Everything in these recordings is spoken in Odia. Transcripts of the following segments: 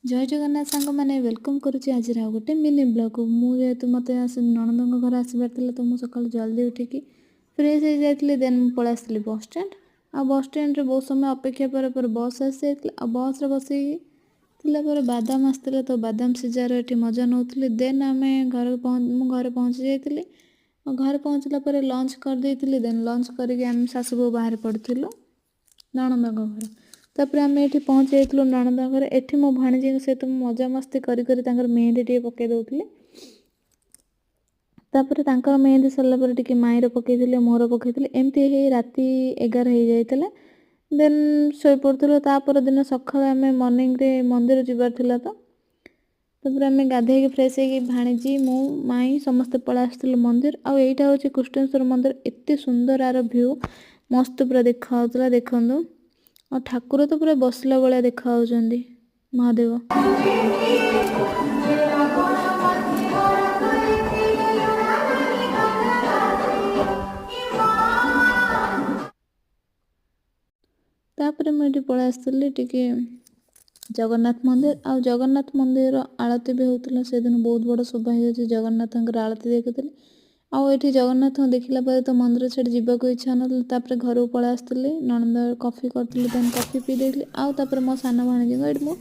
ଜୟ ଜଗନ୍ନାଥ ସାଙ୍ଗମାନେ, welcome କରୁଛି ଆଜିର ଆଉ ଗୋଟେ ମିନି ବ୍ଲଗ୍କୁ। ମୁଁ ଯେହେତୁ ମୋତେ ଆସି ନଣନ୍ଦଙ୍କ ଘର ଆସିବାର ଥିଲା, ତ ମୁଁ ସକାଳୁ ଜଲ୍ଦି ଉଠିକି ଫ୍ରେଶ୍ ହେଇଯାଇଥିଲି। ଦେନ୍ ମୁଁ ପଳେଇ ଆସିଥିଲି ବସ୍ ଷ୍ଟାଣ୍ଡ। ଆଉ ବସ୍ ଷ୍ଟାଣ୍ଡରେ ବହୁତ ସମୟ ଅପେକ୍ଷା ପରେ ପରେ ବସ୍ ଆସିଯାଇଥିଲା। ଆଉ ବସ୍ରେ ବସିକି ଥିଲା ପରେ ବାଦାମ ଆସିଥିଲା, ତ ବାଦାମ ସିଝାର ଏଠି ମଜା ନେଉଥିଲି। ଦେନ୍ ଆମେ ଘରକୁ ମୁଁ ଘରେ ପହଞ୍ଚି ଯାଇଥିଲି। ଆଉ ଘରେ ପହଞ୍ଚିଲା ପରେ ଲଞ୍ଚ କରିଦେଇଥିଲି। ଦେନ୍ ଲଞ୍ଚ କରିକି ଆମେ ଶାଶୁ ବୋହୂ ବାହାରି ପଡ଼ିଥିଲୁ ନଣନ୍ଦଙ୍କ ଘର। ତାପରେ ଆମେ ଏଠି ପହଞ୍ଚି ଯାଇଥିଲୁ ନଣନ୍ଦଙ୍କ ଘରେ। ଏଠି ମୋ ଭାଣିଜୀଙ୍କ ସହିତ ମୁଁ ମଜାମସ୍ତି କରି କରି ତାଙ୍କର ମେହେନ୍ଦି ଟିକେ ପକାଇ ଦେଉଥିଲି। ତାପରେ ତାଙ୍କର ମେହେନ୍ଦି ସରିଲା ପରେ ଟିକେ ମାଇଁର ପକାଇଥିଲେ, ମୋର ପକାଇଥିଲି। ଏମିତି ହେଇ ରାତି 11 ହେଇଯାଇଥିଲା। ଦେନ୍ ଶୋଇପଡ଼ୁଥିଲୁ। ତା ପରଦିନ ସକାଳେ ଆମେ ମର୍ଣ୍ଣିଂରେ ମନ୍ଦିର ଯିବାର ଥିଲା, ତ ତାପରେ ଆମେ ଗାଧେଇକି ଫ୍ରେଶ୍ ହେଇକି ଭାଣିଜୀ, ମୁଁ, ମାଇଁ ସମସ୍ତେ ପଳେଇ ଆସିଥିଲୁ ମନ୍ଦିର। ଆଉ ଏଇଟା ହେଉଛି କୃଷ୍ଣେଶ୍ୱର ମନ୍ଦିର। ଏତେ ସୁନ୍ଦର ଆର ଭ୍ୟୁ, ମସ୍ତ ପୁରା ଦେଖାଯାଉଥିଲା, ଦେଖନ୍ତୁ। ଆଉ ଠାକୁର ତ ପୁରା ବସିଲା ଭଳିଆ ଦେଖାଯାଉଛନ୍ତି ମହାଦେବ। ତାପରେ ମୁଁ ଏଠି ପଳେଇ ଆସିଥିଲି ଟିକେ ଜଗନ୍ନାଥ ମନ୍ଦିର। ଆଉ ଜଗନ୍ନାଥ ମନ୍ଦିରର ଆଳତି ବି ହେଉଥିଲା ସେଦିନ, ବହୁତ ବଡ଼ ଶୋଭା ହେଇଯାଉଛି। ଜଗନ୍ନାଥଙ୍କର ଆଳତି ଦେଖୁଥିଲି। ଆଉ ଏଠି ଜଗନ୍ନାଥଙ୍କୁ ଦେଖିଲା ପରେ ତ ମନ୍ଦିର ଛାଡ଼ି ଯିବାକୁ ଇଚ୍ଛା ନଥିଲା। ତାପରେ ଘରକୁ ପଳେଇ ଆସିଥିଲି। ନଣନ୍ଦ କଫି କରିଥିଲେ, ଦେନ୍ କଫି ପିଇ ଦେଇଥିଲି। ଆଉ ତାପରେ ମୋ ସାନ ଭାଣିଜୀଙ୍କ ଏଠି ମୁଁ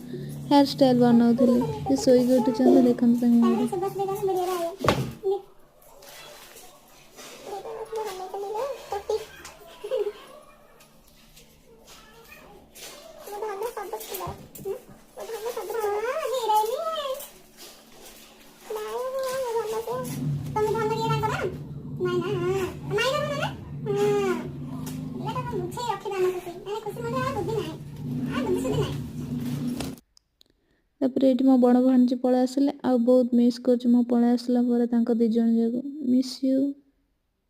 ହେୟାର ଷ୍ଟାଇଲ୍ ବନାଉଥିଲି। ସେ ଶୋଇକି ଉଠିଛନ୍ତି, ଦେଖନ୍ତୁ ତାଙ୍କୁ। ତାପରେ ଏଇଠି ମୋ ବଡ଼ ଭାଣିଜୀ ପଳେଇ ଆସିଲେ। ଆଉ ବହୁତ ମିସ୍ କରୁଛି ମୁଁ ପଳେଇ ଆସିଲା ପରେ ତାଙ୍କ ଦୁଇ ଜଣ ଯାକୁ, ମିସ୍ you.